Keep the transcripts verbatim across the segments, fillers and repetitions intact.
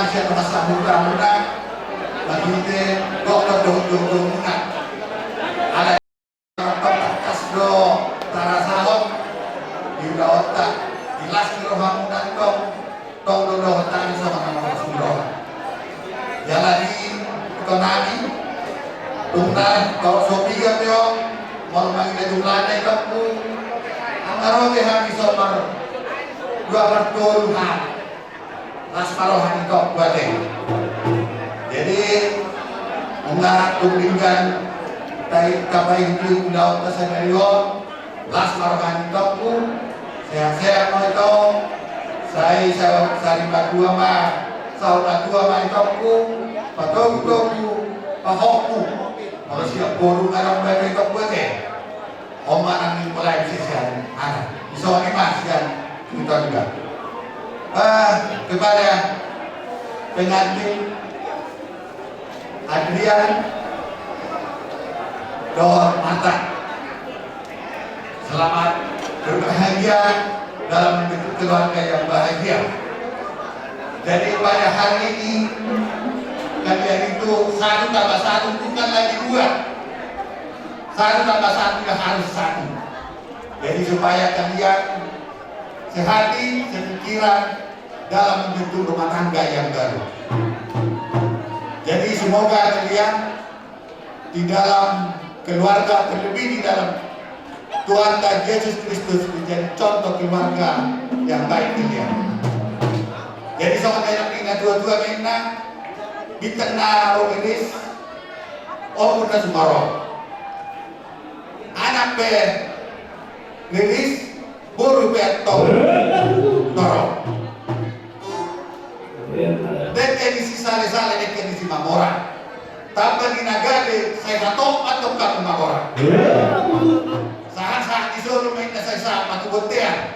Sian na masa muda muna, marhite dokter dohot dohot muna. Ala tangkas do tarasahon di ulaonta, di las ni rohamuna tong, tong do dohot hami songon na marlas ni roha. Jala di ito nami, tung na, tong so piga pe on, molo mangida jumlahna itongku, anggo ro be hami somar dua par tolu hami. Las ma roha ni itongku ate. Jadi, nunga tung denggan tai tapaihut ulaonta sadari on, las ma roha ni itongku, sehat-sehat ma itong, sai sa-, sari matua ma, saur matua ma itongku, patogu-togu, pahompu, molo siap boru ngadong batu itongku ate. Oma nang ni mulai bisa sian anak. Bisa ni mas sian kita juga. Ah, kepada pengantin Adrian dohot Marta. Selamat berbahagia dalam membentuk keluarga yang bahagia. Jadi pada hari ini kalian itu satu tambah satu bukan lagi dua. Satu tambah satu ya harus satu. Jadi supaya kalian sehati, sepikiran dalam membentuk rumah tangga yang baru. Jadi semoga kalian di dalam keluarga, terlebih di dalam Tuhan dan Yesus Kristus menjadi contoh keluarga yang baik kalian. Jadi songon na nidok ni na tua-tua ninna, bintang na ro riris, ompunna sumorop. Anak pe riris, boru pe antong torop. Dengke ni si sale-sale, dengke ni si mamora. Tamba ni na gabe, sai hatop antong hamu mamora. Sahat-sahat ni solu ma inna sai sahat ma tu bontean.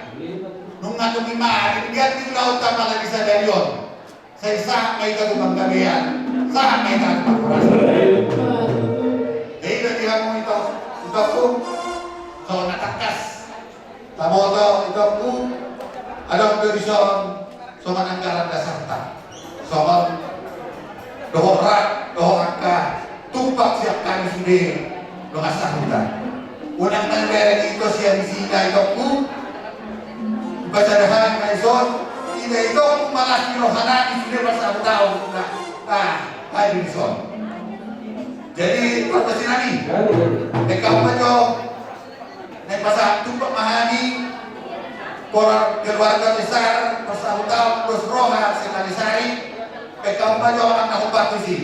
Nunga tung i ma, denggan ni ulaonta pala di sadari on. Sai sahat ma hita tu panggabean, sahat ma hita tu panghorasan. Jadi bagi hamu ito, itongku, songon na tangkas taboto itongku, adong do dison songon anggaran dasarta. Songon dohot rak, dohot angka tumpak sian hami sude dongan sahuta. Unang na bereng ito sian isina itongku. Pasada hami ma dison, ina itongku ma las ni roha nami sude parsahutaon. Nah, ah, hai dison. Jadi parpasi nami, pekam ma jo. Naeng pasahat tumpak ma hami, keluarga besar parsahutaon dos roha Sekalisari. Pekam ma jo anak na hombar tusi.